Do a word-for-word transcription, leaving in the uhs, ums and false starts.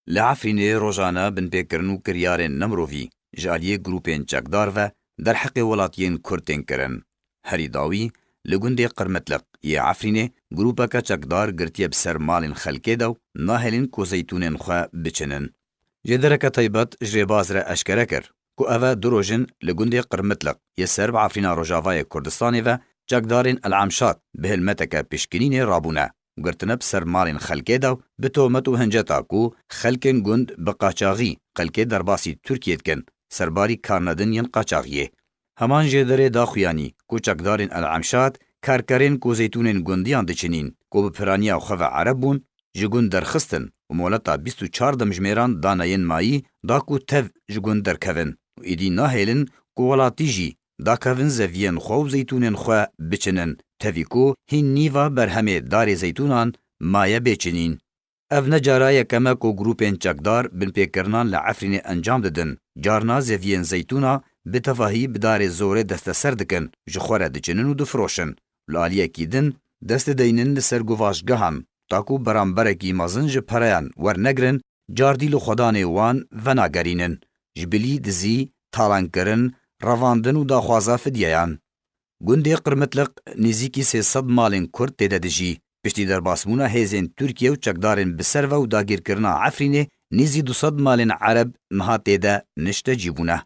Li Efrînê rojane binpêkirin û kiryarên nemirovî ji aliyê grûpên çekdar ve derheqê welatiyên Kurd tên kirin. Herî dawî, li gundê Qirmitliq yê Efrînê grûpeke çekdar girtiye bi ser malên xelkê de û nahêlin ku zeytûnên xwe biçinin. Jêdereke taybet ji rêbaz re eşkere kir ku ev e du roj in li gundê Qirmitliq yê ser bi Efrîna Rojavayê Kurdistanê ve çekdarên El Emşat bi hilmeteke pişkinînê rabûne û girtine bi ser malên xelkê de û bi tohmet û hinceta ku xelkên gund bi qaçaxî xelkê derbasî Tirkiyê dikin, serbarî karnedin yên qaçaxiyê. Heman jêderê da xuyanî ku çekdarên El Emşat karkerên ku zeytûnên gundiyan diçinîn ku bi piraniya xwe ve Ereb bûn, ji gund derxistin û moleta bîst û çar demjimêran dane yên mayî da ku tev ji gund derkevin û êdî nahêlin ku welatî jî dakevin zeviyên xwe û zeytûnên xwe biçinin, tevî ku hîn nîva berhemê darê zeytûnan maye bê çinîn. Ev ne cara yekem e ku grûpên çekdar binpêkirinan li Efrînê encam didin. Carna zeviyên zeytûna bi tevahî bi darê zorê desteser dikin, ji xwe re diçinin û difiroşin. Li aliyekî din dest dideynin li ser guvaşgehan, ta ku beramberekî mezin ji pereyan wernegirin, cardî li xwedanê wan venagerînin. Ji bilî dizî, talankirin, revandin û daxwaza fidyeyan. Gundê Qirmitliq nêzîkî sê sed malên Kurd tê de dijî. Piştî derbasbûna hêzên Tirkiye û çekdarên bi ser ve û dagîrkirina Efrînê, nêzî du sed malên Ereb niha tê de niştecî bûne.